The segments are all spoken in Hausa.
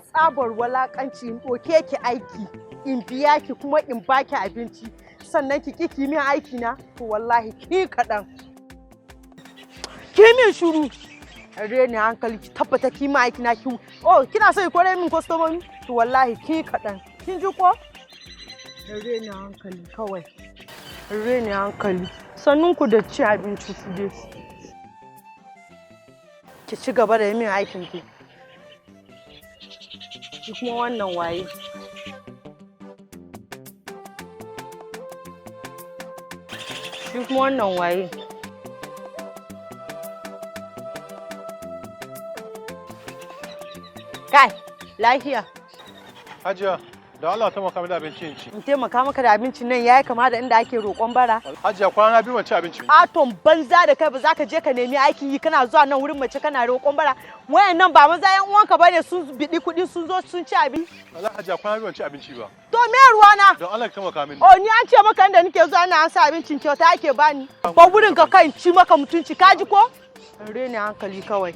Dan tsabar walakanci in ɗauke ki aiki, in biya ki kuma in baki abinci, sannan ki ki min aiki na, to wallahi ki kaɗan. Ki min shiru. Reni hankali, ki tabbata ki min aiki na ki. Oh, kina so ki kore min kwastomomi? To wallahi ki kaɗan. Kin ji ko? Reni hankali kawai. Reni hankali. Sannun ku da ci abinci ku dai. Ki ci gaba da yi min aikin ki. Shi kuma wannan waye? Shi kuma wannan waye? Kai, lafiya. Hajiya, da Allah taimaka mini da abinci in ci. In taimaka maka da abincin nan yayi kama da inda ake roƙon bara. Hajiya, kwana biyu ban ci abinci. Aton banza da kai, ba za ka je ka nemi aikin yi, kana zuwa nan wurin mace kana roƙon bara. Wayannan ba maza yan uwanka bane sun biɗi kuɗi sun zo sun ci abinci? Wallahi Hajiya, kwana biyu ban ci abinci ba. To me ruwana? Don Allah ki taimaka mini. Oh, ni an ce maka inda nake zuwa ina an sa abincin kyauta ake bani. Ba wurin ka kai ci maka mutunci, ka ji ko? Rene hankali kawai.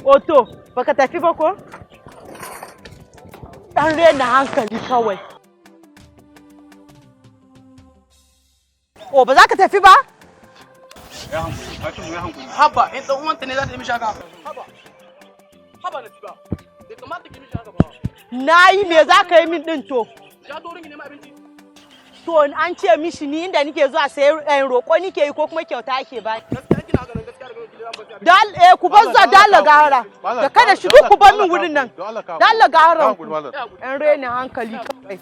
Oto, baka tafi ba ko? Dan rena hankali kawai. O, ba za ka tafi ba? Ya hankuri, Hakimu, ya hankuri. Haba, in dan uwanta ne za ta yi mishi haka? Haba, haba na ba bai kamata ki mishi haka ba. Na yi me za ka yi min din to? Ya to wurin ki nema abinci. To an ce mishi ni inda nike zuwa sai roƙo nike yi ko kuma kyauta ake ba. Gaskiya kina haka nan, gaskiya daga gidan ban ci abinci. Dal ku bar zuwa dalla gahara. Da kada shi duk ku bar min wurin nan. Don Allah ka. Dalla gahara. Hankuri, malam. Yan renin hankali kawai.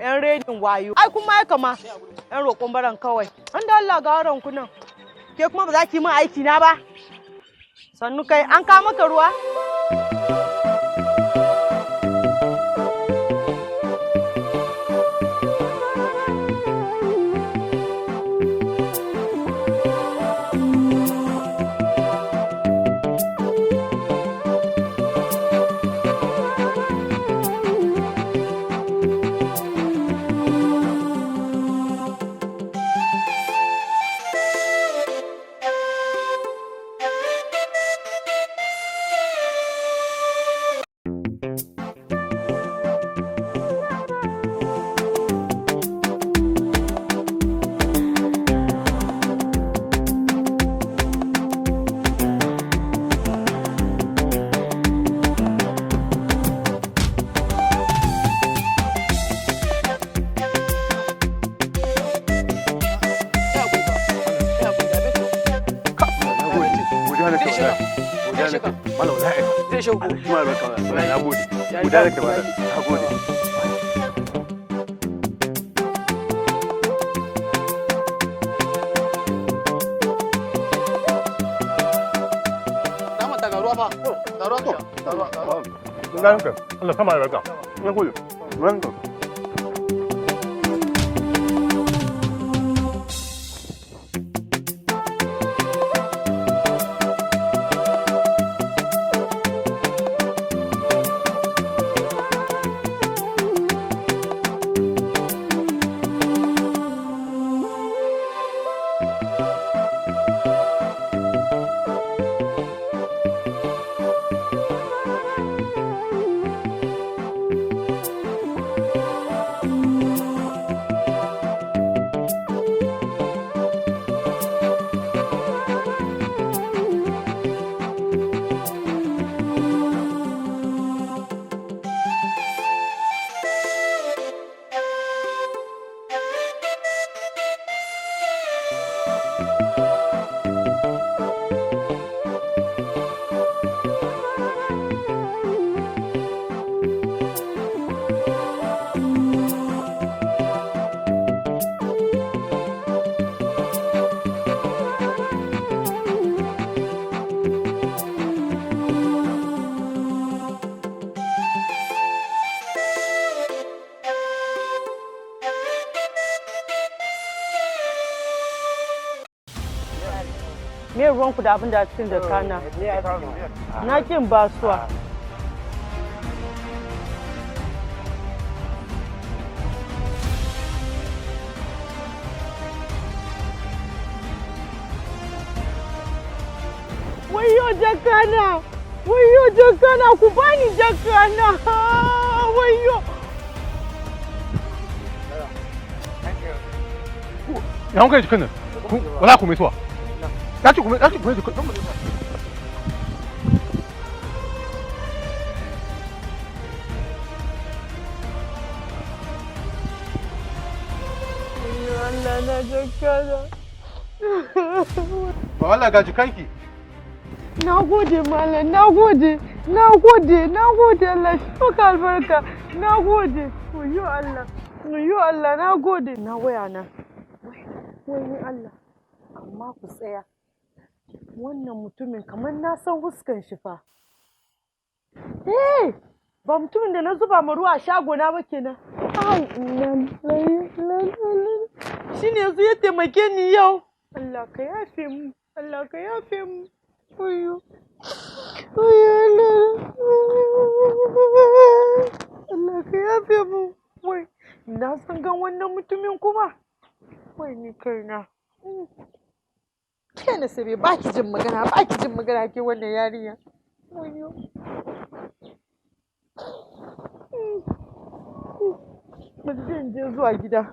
Yan renin wayo. Ai kuma ya kama. Yan roƙon baran kawai. An da Allah gaharan ku nan. Ke kuma ba za ki yi min aiki na ba. Sannu kai, an kawo maka ruwa? Ya hakuri ba, ya hakuri da abinci. Na gode. Godiya nake wallahi. Godiya nake. Malam, wallahi. Zai shago. Allah shi ma albarka wallahi. Na gode. Godiya nake, malam. Na gode. Na manta ga ruwa fa, ga ruwa ka sha, ga ruwa, ga ruwa. Godiya nake. Allah sama albarka. Na gode. Godiya nake. Me ruwanku da abin da a cikin jakana? Na kin basuwa. Wayo jakana! Wayyo jakana, ku bani jakana. Wayyo. Ya kun kai jikin nan? Wala ku mai suwa. Ya ci ku, ya ci ku mai jikin. Wayyo Allah na, jakana. Ba Allah, ga jikanki. Na gode malam, na gode, na gode, na gode, Allah shi maka albarka, na gode. Wayyo Allah, wayyo Allah, na gode. Na waya na. Wayyo Allah. Amma ku tsaya. Wannan mutumin kamar na san huskan shi fa. Eh, ba mutumin da na zuba ma ruwa a shagona ba kenan. Ai, inna lillahi wa inna ilaihi. Shi ne yanzu ya taimake ni yau. Allah ka yafe mu, Allah ka yafe mu. Wayyo. Wayyo Allah. Allah ka yafe mu. Wai, na san gan wannan mutumin kuma. Wai ni kaina. Ke na sabe ba ki jin magana, ba ki jin magana ke wannan yarinya. Wayyo. Bari zan je zuwa gida.